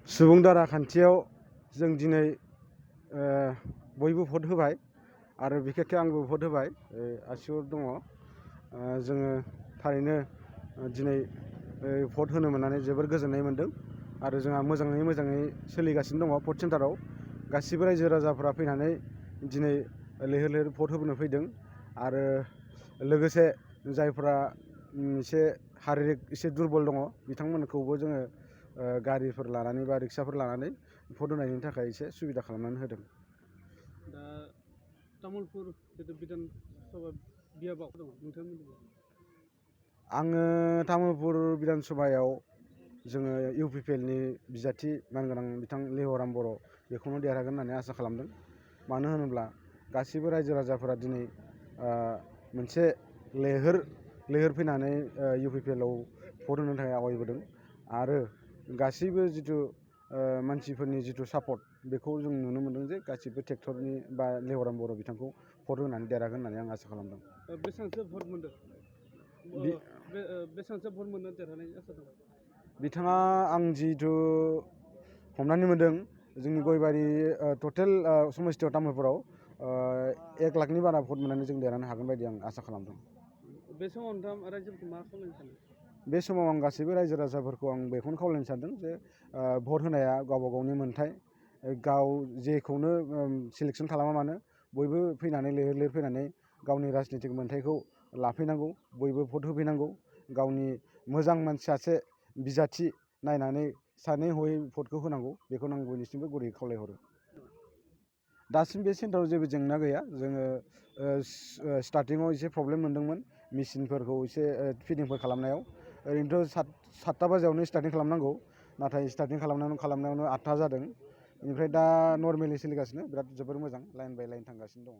सुबुं दारा खान्थियाव जों दिनै बयबो भट होबाय आरो बिखेखखे आंबो भट होबाय आसिवर दङ। जोङो थारैनो दिनै भट होनो मोननानै जोबोर गोजोननाय मोन्दों आरो जोंहा मोजाङै सोलिगासिनो दङ भट सेन्टाराव। गासिबो रायजो राजाफ्रा फैनानै दिनै लैहोर लैहोर भट होबोनो फैदों आरो लोगोसे जायफ्रा एसे हारिरिक एसे दुरबल दङ बिथांमोनखौबो जोङो गारिफोर लानानै बा रिक्साफोर लानानै भट होनायनि थाखाय एसे सुबिदा खालामनानै होदों। दा तामुलपुर जितु बिधान सभा बियाबाव दङ नोंथांमोननि? आङो तामुलपुर बिधान सभायाव जोङो इउपिपिएलनि बिजाथि मानगोनां बिथां लिहराम बर' बेखौनो देरहागोन होननानै आसा खालामदों। मानो होनोब्ला गासिबो रायजो राजाफोरा दिनै मोनसे लैहोर फैनानै इउपिपिएलआव भट होनो थाखाय आवगायबोदों आरो गासैबो जिथु मानसिफोरनि जिथु सापर्ट बेखौ जों नुनो मोनदों जे गासिबो ट्रेक्टरनि बा लिहराम बर' बिथांखौ भट होनानै देरहागोन होननानै आं आसा खालामदों। बेसेबांसो भट मोनदों? बेसेबांसो भट मोननो देरहानायनि आसा दं? बिथाङा आं जिथु हमनानै मोन्दों जोंनि गयबारि टटेल समस्थियाव तामुलपुराव 1 लाखनि बारा भट मोननानै जों देरहानो हागोन बायदि आं आसा खालामदों। बे समाव नोंथाङा रायजोफोरखौ मा खालामनो सानो? बे समाव आं गासैबो रायजो राजाफोरखौ आं बेखौनो खावलायनो सानदों जे भट होनाया गावबा गावनि मोन्थाय। गाव जेखौनो सिलेक्सन खालामा मानो बयबो फैनानै लैहोर फैनानै गावनि राजनितिक मोन्थायखौ लाफैनांगौ, बयबो भट होफैनांगौ। गावनि मोजां मानसि सासे बिजाथि नायनानै सानै हयै भटखौ होनांगौ, बेखौनो आं बयनिसिमबो गुरैयै खावलायहरो। दासिम बे सेन्टाराव जेबो जेंना गैया। जोङो स्टार्टिङाव एसे प्रब्लेम मोन्दोंमोन मेसिनफोरखौ एसे फिटिंफोर खालामनायाव। ओरैनोथ' 7टा बाजियावनो स्टार्टिं खालामनांगौ, नाथाय स्टार्टिं खालामनायावनो 8टा जादों। बेनिफ्राय दा नर्मेलि सोलिगासिनो बिराद जोबोर मोजां लाइन बाय लाइन थांगासिनो दङ।